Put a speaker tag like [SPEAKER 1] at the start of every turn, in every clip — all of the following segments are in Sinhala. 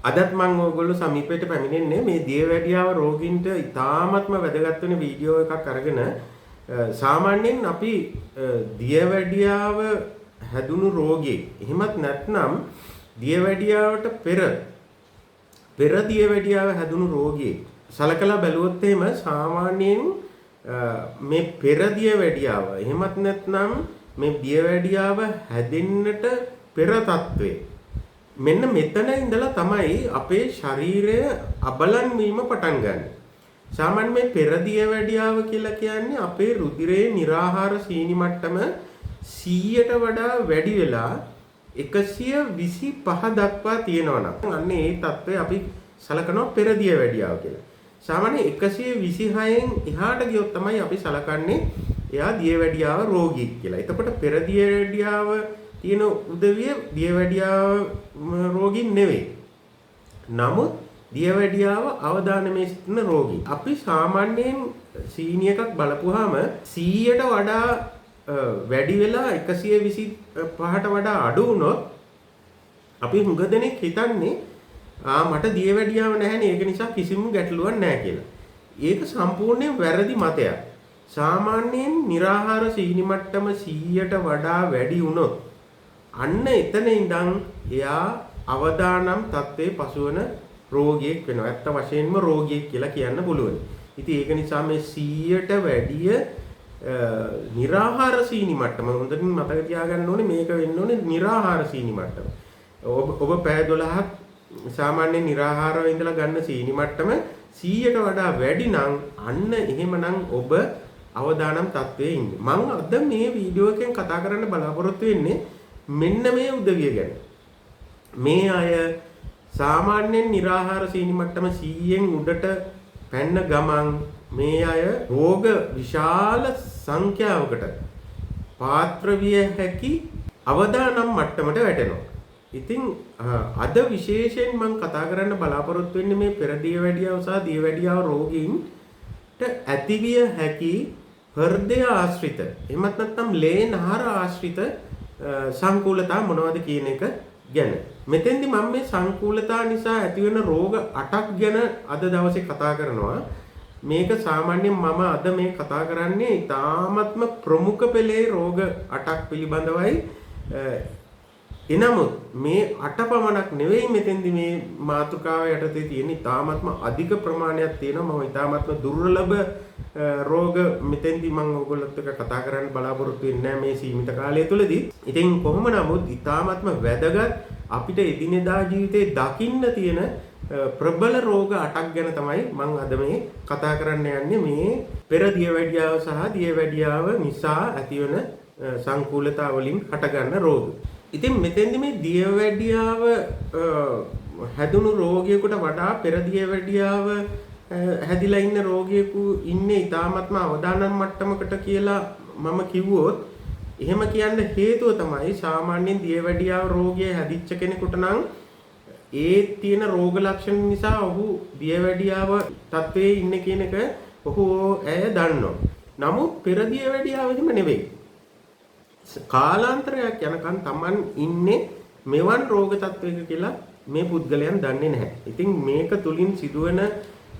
[SPEAKER 1] අදත් මම ඕගොල්ලෝ සමීපයට පැමිණෙන්නේ මේ දියවැඩියාව රෝගීන්ට ඉතාමත්ම වැදගත් වෙන වීඩියෝ එකක් අරගෙන. සාමාන්‍යයෙන් අපි දියවැඩියාව හැදුණු රෝගියෙක් එහෙමත් නැත්නම් දියවැඩියාවට පෙර පෙර දියවැඩියාව හැදුණු රෝගියෙක් සලකලා බැලුවොත් එහෙම සාමාන්‍යයෙන් මේ පෙර දියවැඩියාව එහෙමත් නැත්නම් මේ දියවැඩියාව හැදෙන්නට පෙර තත්ත්වය මෙන්න මෙතන ඉඳලා තමයි අපේ ශරීරය අබලන් වීම පටන් ගන්න. සාමාන්‍ය මේ පෙර දියවැඩියාව කියලා කියන්නේ අපේ රුධිරයේ නිරාහාර සීනි මට්ටම 100ට වඩා වැඩි වෙලා 125 දක්වා තියෙනවා නම් අන්න ඒ තත්ත්වය අපි සලකනවා පෙර දියවැඩියාව කියලා. සාමාන්‍ය 126න් එහාට ගියොත් තමයි අපි සලකන්නේ එයා දියවැඩියාව රෝගියෙක් කියලා. එතකොට පෙර දියවැඩියාව තියෙන උදවිය දියවැඩියාව රෝගීන් නෙවෙයි. නමුත් දියවැඩියාව අවදානමේ සිටින රෝගී. අපි සාමාන්‍යයෙන් සීනි එකක් බලපුවාම 100ට වඩා වැඩි වෙලා 125ට වඩා අඩු වුණොත් අපි හුඟ දෙනෙක් හිතන්නේ මට දියවැඩියාව නැහැනේ, ඒක නිසා කිසිම ගැටලුවක් නැහැ කියලා. ඒක සම්පූර්ණයෙන් වැරදි මතයක්. සාමාන්‍යයෙන් නිරාහාර සීනි මට්ටම 100ට වඩා වැඩි වුණොත් අන්න එතන ඉඳන් එයා අවදානම් තත්ත්වයේ පසුවන රෝගියෙක් වෙනවා. ඇත්ත වශයෙන්ම රෝගියෙක් කියලා කියන්න පුළුවන්. ඉතින් ඒක නිසා මේ 100ට වැඩිය නිරාහාර සීනි මට්ටම හොඳින් මතක තියාගන්න ඕනේ, මේක වෙන්න ඕනේ නිරාහාර සීනි මට්ටම. ඔබ පැය 12ක් සාමාන්‍ය නිරාහාරව ඉඳලා ගන්න සීනි මට්ටම 100ට වඩා වැඩි නම් අන්න එහෙමනම් ඔබ අවදානම් තත්ත්වයේ ඉන්නේ. මං අද මේ වීඩියෝ එකෙන් කතා කරන්න බලාපොරොත්තු වෙන්නේ මෙන්න මේ උදවිය ගැන. මේ අය සාමාන්‍යයෙන් නිරාහාර සීනි මට්ටම 100න් උඩට පැන්න ගමන් මේ අය රෝග විශාල සංඛ්‍යාවකට පාත්‍ර විය හැකි අවදානම් මට්ටමට වැටෙනවා. ඉතින් අද විශේෂයෙන් මම කතා කරන්න බලාපොරොත්තු වෙන්නේ මේ පෙර දියවැඩියාව සහ දියවැඩියාව රෝගීන්ට ඇතිවිය හැකි හෘදය ආශ්‍රිත එහෙමත් නැත්නම් ලේ නහර ආශ්‍රිත සංකූලතා මොනවද කියන එක ගැන. මෙතෙන්දි මම මේ සංකූලතා නිසා ඇතිවෙන රෝග 8ක් ගැන අද දවසේ කතා කරනවා. මේක සාමාන්‍යයෙන් මම අද මේ කතා කරන්නේ ඉතාමත්ම ප්‍රමුඛ පෙළේ රෝග 8ක් පිළිබඳවයි. එනමුත් මේ 8 පමණක් නෙවෙයි, මෙතෙන්දි මේ මාතෘකාව යටතේ තියෙන ඉතාමත්ම අධික ප්‍රමාණයක් තියෙනවා. මම ඉතාමත්ම දුර්ලභ රෝග මෙතෙන්දි මම ඔයගොල්ලොත් එක්ක කතා කරන්න බලාපොරොත්තු වෙන්නේ නැහැ මේ සීමිත කාලය තුලදී. ඉතින් කොහොම නමුත් ඉතාමත්ම වැදගත් අපිට එදිනෙදා ජීවිතේ දකින්න තියෙන ප්‍රබල රෝග 8ක් ගැන තමයි මම අද මේ කතා කරන්න යන්නේ, මේ පෙර දියවැඩියාව සහ දියවැඩියාව නිසා ඇතිවන සංකූලතා වලින් හටගන්න රෝග. ඉතින් මෙතෙන්දි මේ දියවැඩියාව හැදුණු රෝගියෙකුට වඩා පෙර දියවැඩියාව හැදිලා ඉන්න රෝගියෙකු ඉන්නේ ඉතාමත්ම අවදානම් මට්ටමකට කියලා මම කිව්වොත්, එහෙම කියන්න හේතුව තමයි සාමාන්‍යයෙන් දියවැඩියාව රෝගය හැදිච්ච කෙනෙකුට නම් ඒ තියෙන රෝග ලක්ෂණ නිසා ඔහු දියවැඩියාව තත්ත්වයේ ඉන්නේ කියන එක ඔහු ඇය දන්නවා. නමුත් පෙර දියවැඩියාව එහෙම නෙවෙයි. කාලාන්තරයක් යනකන් Taman ඉන්නේ මෙවන් රෝග තත්ත්වයක කියලා මේ පුද්ගලයන් දන්නේ නැහැ. ඉතින් මේක තුලින් සිදුවන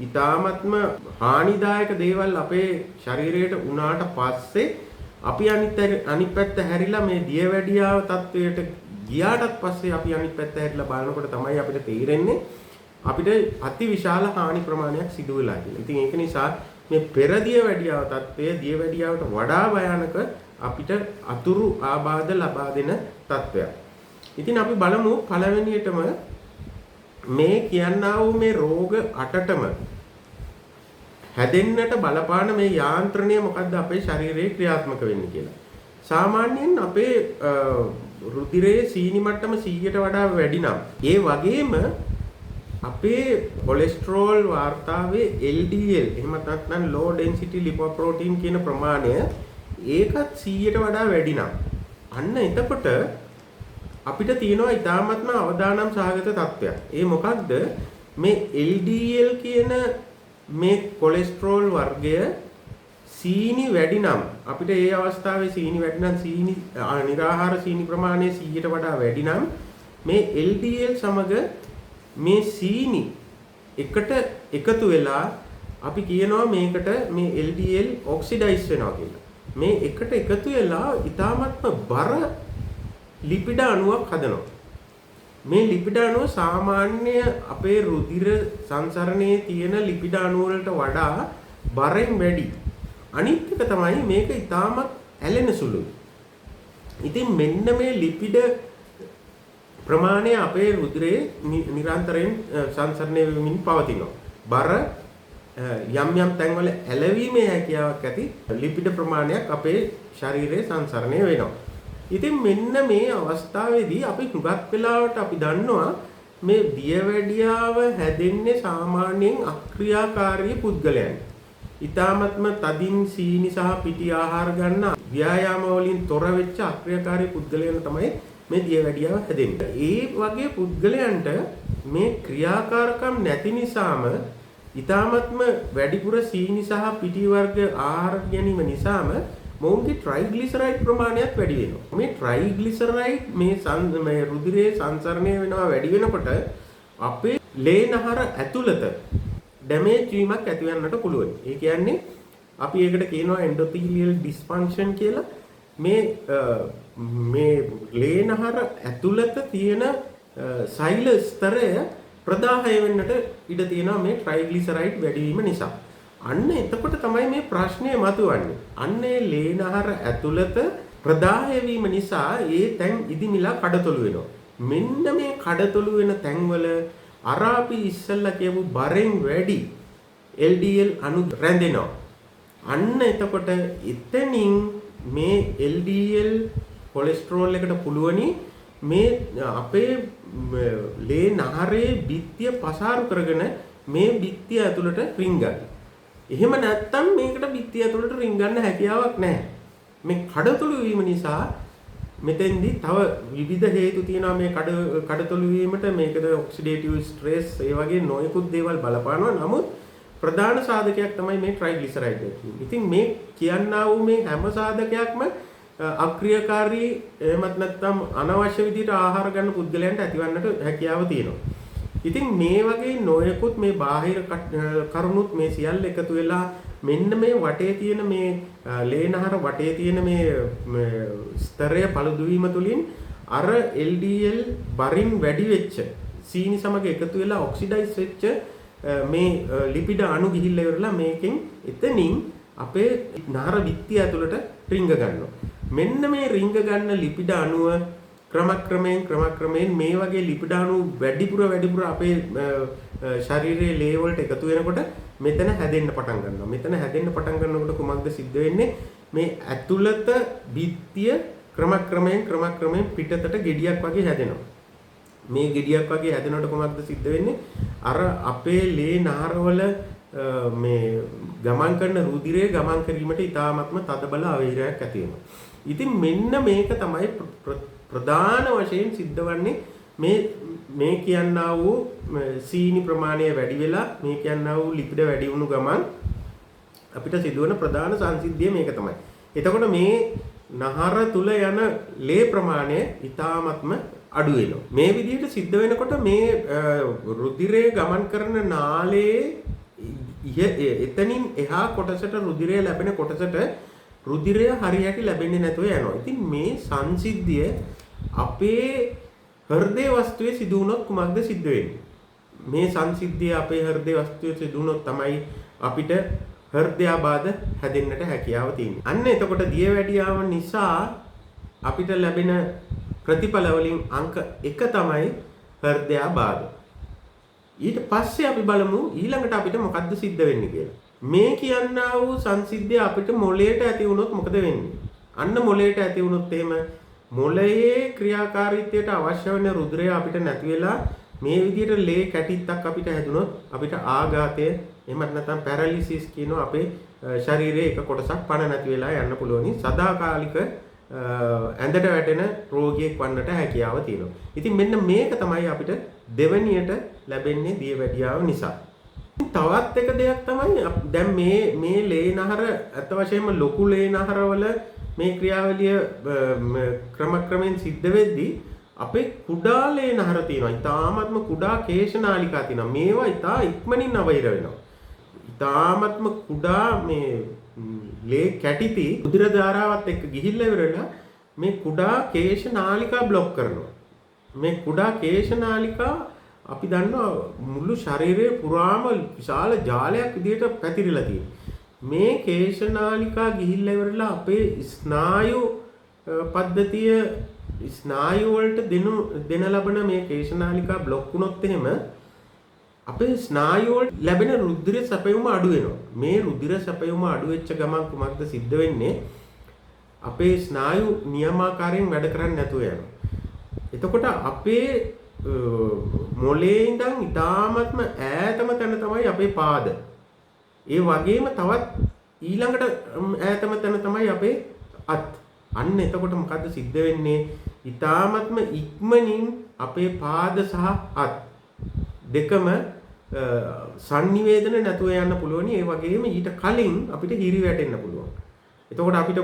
[SPEAKER 1] ඉතාමත්ම හානිදායක දේවල් අපේ ශරීරයට උනාට පස්සේ අපි අනිත් පැත්ත හැරිලා මේ දියවැඩියාව තත්ත්වයට ගියාටත් පස්සේ අපි අනිත් පැත්ත හැරිලා බලනකොට තමයි අපිට තේරෙන්නේ අපිට අති විශාල හානි ප්‍රමාණයක් සිදු වෙලා කියලා. ඉතින් ඒක නිසා මේ පෙර දියවැඩියාව තත්ත්වය දියවැඩියාවට වඩා භයානක අපිට අතුරු ආබාධ ලබා දෙන තත්ත්වයක්. ඉතින් අපි බලමු පළවෙනියටම මේ කියන්නා වූ මේ රෝග 8ටම හැදෙන්නට බලපාන මේ යාන්ත්‍රණය මොකද්ද අපේ ශරීරයේ ක්‍රියාත්මක වෙන්නේ කියලා. සාමාන්‍යයෙන් අපේ රුධිරයේ සීනි මට්ටම 100ට වඩා වැඩි නම්, ඒ වගේම අපේ කොලෙස්ටරෝල් වාර්තාවේ LDL එහෙමත් නැත්නම් low density lipoprotein කියන ප්‍රමාණය ඒකත් 100ට වඩා වැඩි නම්, අන්න එතකොට අපිට තියෙනවා ඉතාමත්ම අවදානම් සහගත තත්ත්වයක්. ඒ මොකක්ද? මේ LDL කියන මේ කොලෙස්ටරෝල් වර්ගය සීනි වැඩි නම්, අපිට ඒ අවස්ථාවේ සීනි වැඩි නම්, සීනි නිරාහාර සීනි ප්‍රමාණය 100ට වඩා වැඩි නම් මේ LDL සමග මේ සීනි එකට එකතු වෙලා අපි කියනවා මේකට මේ LDL oxidise වෙනවා කියලා. මේ එකට එකතු වෙලා ඉතාමත්ම බර ලිපිඩ අණුවක් හදනවා. මේ ලිපිඩ අණුව සාමාන්‍ය අපේ රුධිර සංසරණයේ තියෙන ලිපිඩ අණු වලට වඩා බරෙන් වැඩි. අනිත් එක තමයි මේක ඉතාමත් ඇලෙන සුළුයි. ඉතින් මෙන්න මේ ලිපිඩ ප්‍රමාණය අපේ රුධිරයේ නිරන්තරයෙන් සංසරණය වෙමින් පවතිනවා. බර යම් යම් තැන්වල ඇලවීමේ හැකියාවක් ඇති ලිපිඩ ප්‍රමාණයක් අපේ ශරීරයේ සංසරණය වෙනවා. ඉතින් මෙන්න මේ අවස්ථාවේදී අපි හුඟක් වෙලාවට අපි දන්නවා මේ දියවැඩියාව හැදෙන්නේ සාමාන්‍යයෙන් අක්‍රියාකාරී පුද්ගලයන්. ඉතාමත්ම තදින් සීනි සහ පිටි ආහාර ගන්න ව්‍යායාම වලින් තොර වෙච්ච අක්‍රියාකාරී පුද්ගලයන් තමයි මේ දියවැඩියාව හැදෙන්නේ. ඒ වගේ පුද්ගලයන්ට මේ ක්‍රියාකාරකම් නැති නිසාම ඉතාමත්ම වැඩිපුර සීනි සහ පිටි වර්ග ආහාර ගැනීම නිසාම මොවුන්ගේ ට්‍රයිග්ලිසරයිඩ් ප්‍රමාණයත් වැඩි වෙනවා. මේ ට්‍රයිග්ලිසරයිඩ් මේ රුධිරයේ සංසරණය වෙනවා වැඩි වෙනකොට අපේ ලේ නහර ඇතුළත ඩැමේජ් වීමක් ඇති වෙන්නට පුළුවන්. ඒ කියන්නේ අපි ඒකට කියනවා එන්ඩෝතීලියල් ඩිස්ෆන්ක්ෂන් කියලා. මේ මේ ලේ නහර ඇතුළත තියෙන සෛල ස්තරය ප්‍රදාහය වෙන්නට ඉඩ තියෙනවා මේ ට්‍රයිග්ලිසරයිඩ් වැඩි වීම නිසා. අන්න එතකොට තමයි මේ ප්‍රශ්නය මතුවන්නේ. අන්න ඒ ලේ නහර ඇතුළත ප්‍රදාහය වීම නිසා ඒ තැන් ඉදිමිලා කඩතොළු වෙනවා. මෙන්න මේ කඩතොළු වෙන තැන්වල අර අපි ඉස්සෙල්ලා කියපු බරෙන් වැඩි LDL අණු රැඳෙනවා. අන්න එතකොට එතනින් මේ LDL cholesterol එකට පුළුවනි මේ අපේ ලේ නහරේ බිත්තිය පසාරු කරගෙන මේ බිත්තිය ඇතුළට රිංගන්න. එහෙම නැත්තම් මේකට බිත්තිය ඇතුළට රිංගන්න හැකියාවක් නැහැ. මේ කඩතොළු වීම නිසා මෙතෙන්දි තව විවිධ හේතු තියෙනවා මේ කඩතොළු වීමට. මේකට ඔක්සිඩේටිව් ස්ට්‍රෙස් ඒ වගේ නොයෙකුත් දේවල් බලපානවා. නමුත් ප්‍රධාන සාධකයක් තමයි මේ ට්‍රයිග්ලිසරයිඩ් එක කියන්නේ. ඉතින් මේ කියන්නා වූ මේ හැම සාධකයක්ම අක්‍රියකාරී එහෙමත් නැත්නම් අනවශ්‍ය විදිහට ආහාර ගන්න පුද්ගලයන්ට ඇතිවන්නට හැකියාව තියෙනවා. ඉතින් මේ වගේ නොයෙකුත් මේ බාහිර කරුණුත් මේ සියල්ල එකතු වෙලා මෙන්න මේ වටේ තියෙන මේ ලේනහර වටේ තියෙන මේ ස්තරය පළුදු වීම තුලින් අර LDL බරින් වැඩි වෙච්ච සීනි සමග එකතු වෙලා ඔක්සිඩයිස් වෙච්ච මේ ලිපිඩ අණු ගිහිල්ලා ඉවරලා මේකෙන් එතනින් අපේ නහර බිත්තිය ඇතුළට රිංග ගන්නවා. මෙන්න මේ රිංග ගන්න ලිපිඩ අණුව ක්‍රමක්‍රමයෙන් මේ වගේ ලිපිඩ අණු වැඩිපුර අපේ ශරීරයේ ලේ වලට එකතු වෙනකොට මෙතන හැදෙන්න පටන් ගන්නවා. මෙතන හැදෙන්න පටන් ගන්නකොට කුමක්ද සිද්ධ වෙන්නේ? මේ ඇතුළත බිත්තිය ක්‍රමක්‍රමයෙන් පිටතට ගෙඩියක් වගේ හැදෙනවා. මේ ගෙඩියක් වගේ හැදෙනකොට කුමක්ද සිද්ධ වෙන්නේ? අර අපේ ලේ නහරවල මේ ගමන් කරන රුධිරය ගමන් කිරීමට ඉතාමත්ම තදබල අවහිරයක් ඇති වෙනවා. ඉතින් මෙන්න මේක තමයි ප්‍රධාන වශයෙන් සිද්ධ වන්නේ මේ කියන්නා වූ සීනි ප්‍රමාණය වැඩි වෙලා මේ කියන්නා වූ ලිපිඩ වැඩි වුණු ගමන් අපිට සිදුවන ප්‍රධාන සංසිද්ධිය මේක තමයි. එතකොට මේ නහර තුල යන ලේ ප්‍රමාණය ඉතාමත්ම අඩු වෙනවා. මේ විදිහට සිද්ධ වෙනකොට මේ රුධිරය ගමන් කරන නාලයේ එතනින් එහා කොටසට රුධිරය ලැබෙන කොටසට රුධිරය හරියට ලැබෙන්නේ නැතුව යනවා. ඉතින් මේ සංසිද්ධිය අපේ හෘදේ වස්තුවේ සිදු වුණොත් කුමක්ද සිද්ධ වෙන්නේ? මේ සංසිද්ධිය අපේ හෘදේ වස්තුවේ සිදු වුණොත් තමයි අපිට හෘදයාබාධ හැදෙන්නට හැකියාව තියෙන්නේ. අන්න එතකොට දියවැඩියාව නිසා අපිට ලැබෙන ප්‍රතිඵල වලින් අංක 1 තමයි හෘදයාබාධ. ඊට පස්සේ අපි බලමු ඊළඟට අපිට මොකද්ද සිද්ධ වෙන්නේ කියලා. මේ කියන්නා වූ සංසිද්ධිය අපිට මොළයට ඇති වුණොත් මොකද වෙන්නේ? අන්න මොළයට ඇති වුණොත් එහෙම මොළයේ ක්‍රියාකාරීත්වයට අවශ්‍ය වෙන රුධිරය අපිට නැති වෙලා මේ විදිහට ලේ කැටිත්තක් අපිට හැදුනොත් අපිට ආඝාතය එහෙමත් නැත්නම් පැරලිසිස් කියනවා අපේ ශරීරයේ එක කොටසක් පණ නැති වෙලා යන්න පුළුවනි. සදාකාලික ඇඳට වැටෙන රෝගියෙක් වන්නට හැකියාව තියෙනවා. ඉතින් මෙන්න මේක තමයි අපිට දෙවැනියට ලැබෙන්නේ දියවැඩියාව නිසා. තවත් එක දෙයක් තමයි දැන් මේ ලේ නහර අත වශයෙන්ම ලොකු ලේ නහරවල මේ ක්‍රියාවලිය ක්‍රමක්‍රමයෙන් සිද්ධ වෙද්දී අපේ කුඩා ලේ නහර තියෙනවා. ඉතාමත්ම කුඩා කේශ නාලිකා තියෙනවා. මේවා ඉතා ඉක්මනින් අවහිර වෙනවා. ඉතාමත්ම කුඩා මේ ලේ කැටිති රුධිර ධාරාවත් එක්ක ගිහිල්ලා ඉවරලා මේ කුඩා කේශ නාලිකා බ්ලොක් කරනවා. මේ කුඩා කේශ නාලිකා අපි දන්නවා මුළු ශරීරය පුරාම විශාල ජාලයක් විදිහට පැතිරිලා තියෙනවා. මේ කේශ නාලිකා ගිහිල්ලා ඉවරලා අපේ ස්නායු පද්ධතිය, ස්නායු වලට දෙන ලබන මේ කේශ නාලිකා බ්ලොක් වුණොත් එහෙම අපේ ස්නායු වලට ලැබෙන රුධිර සැපයුම අඩු වෙනවා. මේ රුධිර සැපයුම අඩු වෙච්ච ගමන් කුමක්ද සිද්ධ වෙන්නේ? අපේ ස්නායු නියමාකාරයෙන් වැඩ කරන්නේ නැතුව යනවා. එතකොට අපේ මොලේ ඉඳන් ඉතාමත්ම ඈතම තැන තමයි අපේ පාද. ඒ වගේම තවත් ඊළඟට ඈතම තැන තමයි අපේ අත්. අන්න එතකොට මොකද්ද සිද්ධ වෙන්නේ? ඉතාමත්ම ඉක්මනින් අපේ පාද සහ අත් දෙකම සංනිවේදන නැතුව යන්න පුළුවන්. ඒ වගේම ඊට කලින් අපිට හිරි වැටෙන්න පුළුවන්. එතකොට අපිට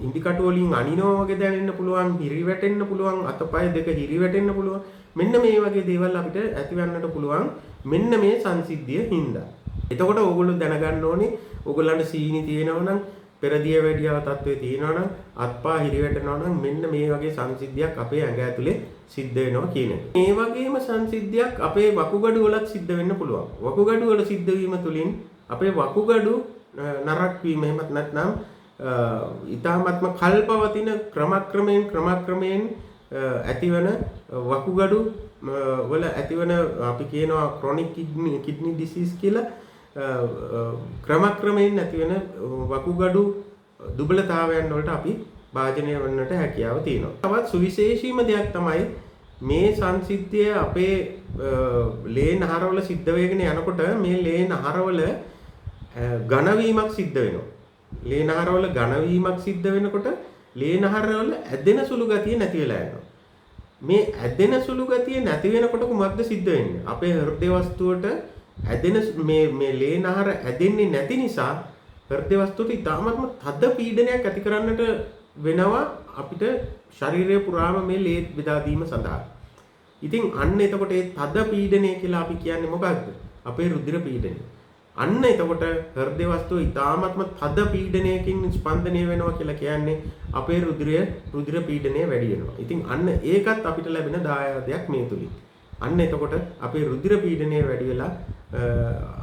[SPEAKER 1] ඉන්දි කටු වලින් අනිනවා වගේ දැනෙන්න පුළුවන්, හිරි වැටෙන්න පුළුවන්, අතපය දෙක හිරි වැටෙන්න පුළුවන්. මෙන්න මේ වගේ දේවල් අපිට ඇතිවන්නට පුළුවන් මෙන්න මේ සංසිද්ධිය හින්දා. එතකොට ඕගොල්ලෝ දැනගන්න ඕනේ, ඕගොල්ලන්ට සීනි තියෙනවා නම්, පෙරදිය වැඩියාව තත්ත්වයේ තියෙනවා නම්, අත්පා හිරි වැටෙනවා නම් මෙන්න මේ වගේ සංසිද්ධියක් අපේ ඇඟ ඇතුලේ සිද්ධ වෙනවා කියන එක. මේ වගේම සංසිද්ධියක් අපේ වකුගඩු වලත් සිද්ධ වෙන්න පුළුවන්. වකුගඩු වල සිද්ධ වීම තුලින් අපේ වකුගඩු නරක් වීම, එහෙමත් නැත්නම් ඉතාමත්ම කල්පවතින ක්‍රමක්‍රමයෙන් ඇතිවන වකුගඩු වල ඇතිවන අපි කියනවා ක්‍රොනික් කිඩ්නි ඩිසීස් කියලා, ක්‍රමක්‍රමයෙන් ඇතිවන වකුගඩු දුබලතාවයන් වලට අපි භාජනය වන්නට හැකියාව තියෙනවා. තවත් සුවිශේෂීම දෙයක් තමයි මේ සංසිද්ධිය අපේ ලේ නහරවල සිද්ධ වෙගෙන යනකොට මේ ලේ නහරවල ඝනවීමක් සිද්ධ වෙනවා. ලේ නහරවල ඝනවීමක් සිද්ධ වෙනකොට ලේ නහරවල ඇදෙන සුළු ගතිය නැති වෙලා යනවා. මේ ඇදෙන සුළු ගතිය නැති වෙනකොට කුමක්ද සිද්ධ වෙන්නේ? අපේ හෘද වස්තුවට ඇදෙන මේ ලේ නහර ඇදෙන්නේ නැති නිසා හෘද වස්තුවට ඉතාමත්ම තද පීඩනයක් ඇති කරන්නට වෙනවා අපිට ශරීරය පුරාම මේ ලේ බෙදා දීම සඳහා. ඉතින් අන්න එතකොට ඒ තද පීඩනය කියලා අපි කියන්නේ මොකක්ද? අපේ රුධිර පීඩනය. අන්න එතකොට හෘද වස්තුව ඉතාමත්ම තද පීඩනයකින් ස්පන්දනය වෙනවා කියලා කියන්නේ අපේ රුධිර පීඩනය වැඩි වෙනවා. ඉතින් අන්න ඒකත් අපිට ලැබෙන දායාදයක් මේ තුලින්. අන්න එතකොට අපේ රුධිර පීඩනය වැඩි වෙලා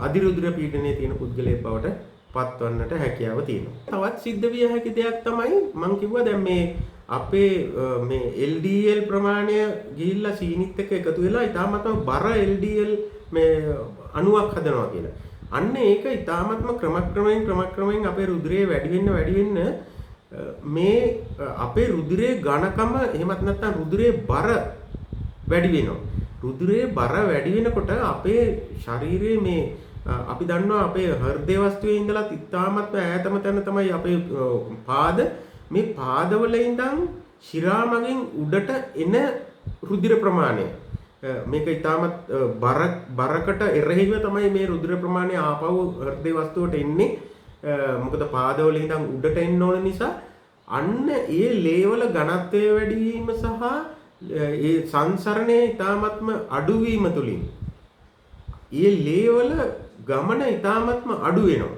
[SPEAKER 1] අධි රුධිර පීඩනය තියෙන පුද්ගලයෙක් බවට පත්වන්නට හැකියාව තියෙනවා. තවත් සිද්ධ විය හැකි දෙයක් තමයි මං කිව්වා දැන් මේ අපේ මේ LDL ප්‍රමාණය ගිහිල්ලා සීනිත් එක්ක එකතු වෙලා ඉතාමත්ම බර LDL මේ අණුවක් හදනවා කියලා. අන්න ඒක ඉතාමත්ම ක්‍රමක්‍රමයෙන් අපේ රුධිරයේ වැඩි වෙන්න මේ අපේ රුධිරයේ ඝනකම එහෙමත් නැත්නම් රුධිරයේ බර වැඩි වෙනවා. රුධිරයේ බර වැඩි වෙනකොට අපේ ශරීරයේ මේ අපි දන්නවා අපේ හෘද වස්තුවේ ඉඳලා ඉතාමත්ම ඈතම තැන තමයි අපේ පාද. මේ පාදවල ඉඳන් ශිරා මගින් උඩට එන රුධිර ප්‍රමාණය මේක ඉතාමත් බරකට එරෙහිව තමයි මේ රුධිර ප්‍රමාණය ආපහු හෘද වස්තුවට එන්නේ. මොකද පාදවල ඉඳන් උඩට එන්න ඕන නිසා. අන්න ඒ ලේවල ඝනත්වය වැඩි වීම සහ ඒ සංසරණය ඉතාමත්ම අඩු වීම තුලින් ඒ ලේවල ගමන ඉතාමත්ම අඩු වෙනවා.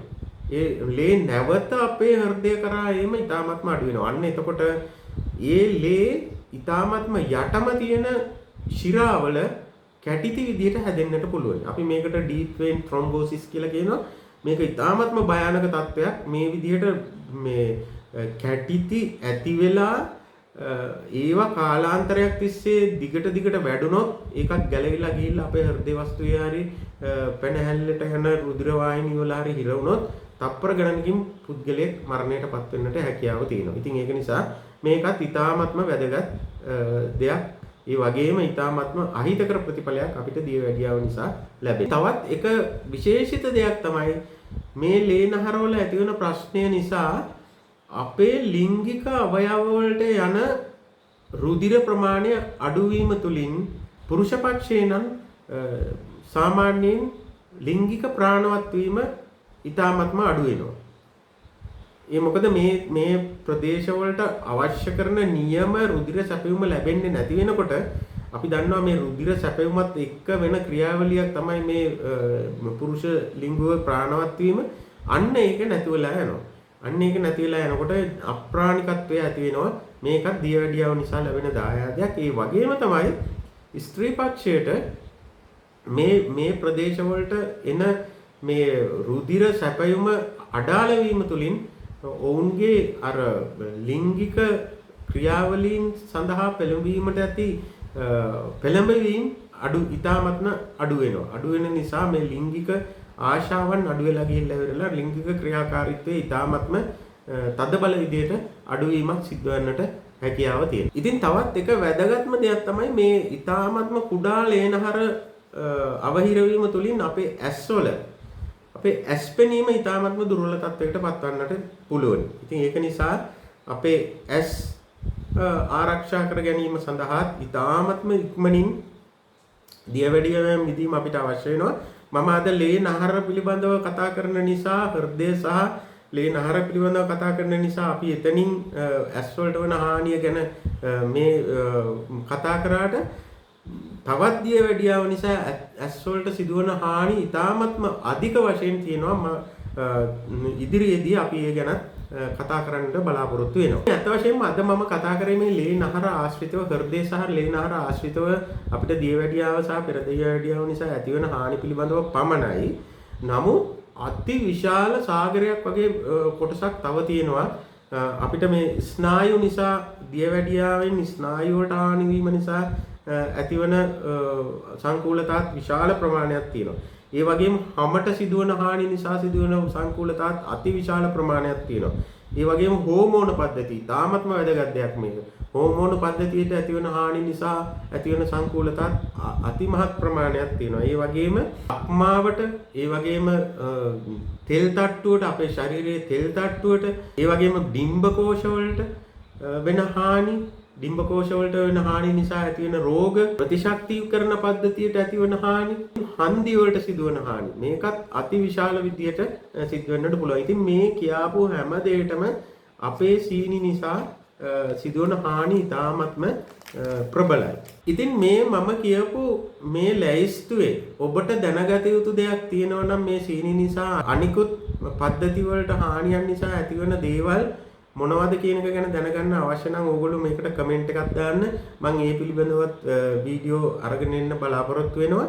[SPEAKER 1] ඒ ලේ නැවත අපේ හෘදය කරා ඒම ඉතාමත්ම අඩු වෙනවා. අන්න එතකොට ඒ ලේ ඉතාමත්ම යටම තියෙන ශිරාවල කැටිති විදිහට හැදෙන්නට පුළුවන්. අපි මේකට ඩීප් වේන් ත්‍රොම්බෝසිස් කියලා කියනවා. මේක ඉතාමත්ම භයානක තත්ත්වයක්. මේ විදිහට මේ කැටිති ඇති වෙලා ඒවා කාලාන්තරයක් තිස්සේ දිගට දිගට වැඩුණොත් ඒකත් ගැලවිලා ගිහිල්ලා අපේ හෘද වස්තුවේ හරි පැනහැල්ලට යන රුධිර වාහිනී වල හරි හිර වුණොත් තප්පර ගණනකින් පුද්ගලයෙක් මරණයට පත් වෙන්නට හැකියාව තියෙනවා. ඉතින් ඒක නිසා මේකත් ඉතාමත්ම වැදගත් දෙයක්. ඒ වගේම ඉතාමත්ම අහිතකර ප්‍රතිඵලයක් අපිට දියවැඩියාව නිසා ලැබෙනවා. තවත් එක විශේෂිත දෙයක් තමයි මේ ලේ නහරවල ඇතිවන ප්‍රශ්නය නිසා අපේ ලිංගික අවයව වලට යන රුධිර ප්‍රමාණය අඩුවීම තුලින් පුරුෂ පක්ෂයේ නම් සාමාන්‍යයෙන් ලිංගික ප්‍රාණවත් වීම ඉතාමත්ම අඩු වෙනවා. ඒ මොකද මේ මේ ප්‍රදේශ වලට අවශ්‍ය කරන නියම රුධිර සැපයුම ලැබෙන්නේ නැති වෙනකොට අපි දන්නවා මේ රුධිර සැපයුමත් එක්ක වෙන ක්‍රියාවලියක් තමයි මේ පුරුෂ ලිංගුව ප්‍රාණවත් වීම. අන්න ඒක නැති වෙලා යනවා. අන්න ඒක නැති වෙලා යනකොට අප්‍රාණිකත්වය ඇති වෙනවා. මේකත් දියවැඩියාව නිසා ලැබෙන දායාදයක්. ඒ වගේම තමයි ස්ත්‍රී පක්ෂයට මේ මේ ප්‍රදේශ වලට එන මේ රුධිර සැපයුම අඩාල වීම තුලින් ඔවුන්ගේ අර ලිංගික ක්‍රියාවලීන් සඳහා පෙළඹවීමට ඇති පෙළඹවීම් අඩු ඉතාමත්ම අඩු වෙනවා. අඩු වෙන නිසා මේ ලිංගික ආශාවන් අඩු වෙලා ගිහිල්ලා ඉවරලා ලිංගික ක්‍රියාකාරීත්වය ඉතාමත්ම තදබල විදියට අඩුවීමක් සිද්ධ වෙන්නට හැකියාව තියෙනවා. ඉතින් තවත් එක වැදගත්ම දෙයක් තමයි මේ ඉතාමත්ම කුඩා ලේනහර අවහිර වීම තුලින් අපේ ඇස්වල අපේ ඇස් පෙනීම ඉතාමත්ම දුර්වල තත්වයකට පත්වන්නට පුළුවන්. ඉතින් ඒක නිසා අපේ ඇස් ආරක්ෂා කර ගැනීම සඳහා ඉතාමත්ම ඉක්මනින් දියවැඩියාවෙන් මිදීම අපිට අවශ්‍ය වෙනවා. මම අද ලේ නහර පිළිබඳව කතා කරන නිසා, හෘදය සහ ලේ නහර පිළිබඳව කතා කරන නිසා අපි එතනින් ඇස් වලට වන හානිය ගැන මේ කතා කරාට තවත් දියවැඩියාව නිසා ඇස් වලට සිදුවන හානි ඉතාමත්ම අධික වශයෙන් තියෙනවා. ඉදිරියේදී අපි ඒ ගැන කතා කරන්නට බලාපොරොත්තු වෙනවා. ඇත්ත වශයෙන්ම අද මම කතා කරේ මේ ලේ නහර ආශ්‍රිතව, හෘදය සහ ලේ නහර ආශ්‍රිතව අපිට දියවැඩියාව සහ පෙර දියවැඩියාව නිසා ඇතිවන හානි පිළිබඳව පමණයි. නමුත් අති විශාල සාගරයක් වගේ කොටසක් තව තියෙනවා. අපිට මේ ස්නායු නිසා, දියවැඩියාවෙන් ස්නායු වලට හානි වීම නිසා ඇතිවන සංකූලතාත් විශාල ප්‍රමාණයක් තියෙනවා. ඒ වගේම හමට සිදුවන හානි නිසා සිදුවන සංකූලතාත් අති විශාල ප්‍රමාණයක් තියෙනවා. ඒ වගේම හෝමෝන පද්ධතිය ඉතාමත්ම වැදගත් දෙයක් මේක. හෝමෝන පද්ධතියට ඇතිවන හානි නිසා ඇතිවන සංකූලතාත් අතිමහත් ප්‍රමාණයක් තියෙනවා. ඒ වගේම අක්මාවට, ඒ වගේම තෙල් තට්ටුවට, අපේ ශරීරයේ තෙල් තට්ටුවට, ඒ වගේම ඩිම්බ කෝෂ වලට වෙන හානි, ඩිම්බ කෝෂ වලට වෙන හානි නිසා ඇතිවෙන රෝග, ප්‍රතිශක්තිකරණ පද්ධතියට ඇතිවන හානි, හන්දි වලට සිදුවන හානි, මේකත් අතිවිශාල විදියට සිද්ධ වෙන්නට පුළුවන්. ඉතින් මේ කියාපු හැම දෙයකටම අපේ සීනි නිසා සිදුවන හානි ඉතාමත්ම ප්‍රබලයි. ඉතින් මේ මම කියපු මේ ලැයිස්තුවේ ඔබට දැනගත යුතු දෙයක් තියෙනවා නම් මේ සීනි නිසා අනිකුත් පද්ධති වලට හානියන් නිසා ඇතිවන දේවල් මොනවද කියන එක ගැන දැනගන්න අවශ්‍ය නම් ඕගොල්ලෝ මේකට කමෙන්ට් එකක් දාන්න. මම ඒ පිළිබඳවත් වීඩියෝ අරගෙන එන්න බලාපොරොත්තු වෙනවා.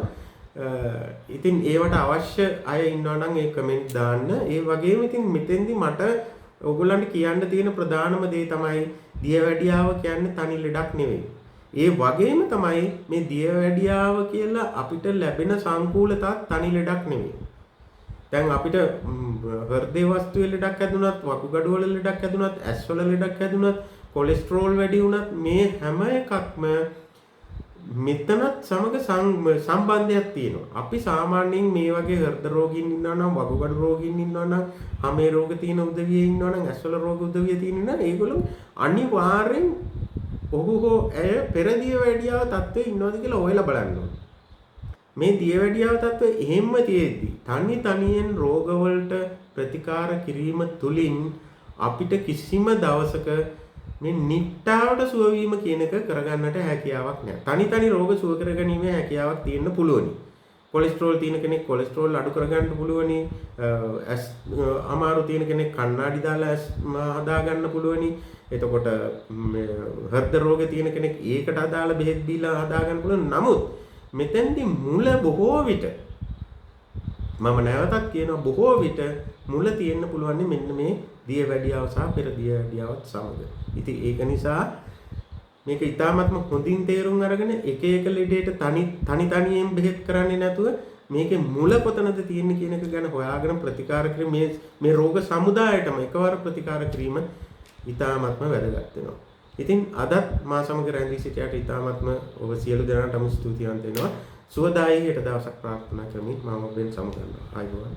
[SPEAKER 1] ඉතින් ඒවට අවශ්‍ය අය ඉන්නවා නම් ඒ කමෙන්ට් දාන්න. ඒ වගේම ඉතින් මෙතෙන්දි මට ඕගොල්ලන්ට කියන්න තියෙන ප්‍රධානම දේ තමයි දියවැඩියාව කියන්නේ තනි ලෙඩක් නෙවෙයි. ඒ වගේම තමයි මේ දියවැඩියාව කියලා අපිට ලැබෙන සංකූලතාවත් තනි ලෙඩක් නෙවෙයි. දැන් අපිට හෘදේ වස්තුවේ ලෙඩක් හැදුනත්, වකුගඩු වල ලෙඩක් හැදුනත්, ඇස් වල ලෙඩක් හැදුනත්, කොලෙස්ටරෝල් වැඩි වුණත් මේ හැම එකක්ම මෙතනත් සමග සම්බන්ධයක් තියෙනවා. අපි සාමාන්‍යයෙන් මේ වගේ හෘද රෝගීන් ඉන්නවා නම්, වකුගඩු රෝගීන් ඉන්නවා නම්, හැමේ රෝග තියෙන උදවිය ඉන්නවා නම්, ඇස් වල රෝග උදවිය තියෙන නම් ඒගොල්ලෝ අනිවාර්යෙන් ඔහු හෝ ඇය පෙර දියවැඩියාව තත්ත්වයේ ඉන්නවද කියලා හොයලා බලන්න ඕනේ. මේ දියවැඩියාව තත්ත්වය එහෙම්ම තියෙද්දි තනි තනියෙන් රෝගවලට ප්‍රතිකාර කිරීම තුලින් අපිට කිසිම දවසක මේ නිට්ටාවට සුව වීම කියන එක කරගන්නට හැකියාවක් නෑ. තනි තනි රෝග සුව කරගැනීමේ හැකියාවක් තියෙන්න පුළුවනි. කොලෙස්ටරෝල් තියෙන කෙනෙක් කොලෙස්ටරෝල් අඩු කරගන්න පුළුවනි. ඇස් අමාරු තියෙන කෙනෙක් කණ්ණාඩි දාලා ඇස් හදාගන්න පුළුවනි. එතකොට හෘද රෝග තියෙන කෙනෙක් ඒකට අදාළ බෙහෙත් බීලා හදාගන්න පුළුවන්. නමුත් මෙතෙන්දි මුල බොහෝ විට මම නැවතත් කියනවා, බොහෝ විට මුල තියෙන්න පුළුවන් මෙන්න මේ දියවැඩියාව සහ පෙර දියවැඩියාවත් සමග. ඉතින් ඒක නිසා මේක ඉතාමත්ම හොඳින් තේරුම් අරගෙන එක එක ලෙඩේට තනි තනි තනියෙන් බෙහෙත් කරන්නේ නැතුව මේකේ මුල කොතනද තියෙන්නේ කියන එක ගැන හොයාගෙන ප්‍රතිකාර කිරීම, මේ මේ රෝග සමුදායටම එකවර ප්‍රතිකාර කිරීම ඉතාමත්ම වැදගත් වෙනවා. ඉතින් අදත් මා සමග රැඳී සිටියට ඉතාමත්ම ඔබ සියලු දෙනාටම ස්තුතිවන්ත වෙනවා. සුවදායී හෙට දවසක් ප්‍රාර්ථනා කරමින් මම ඔබෙන් සමුගන්නවා. ආයුබෝවන්.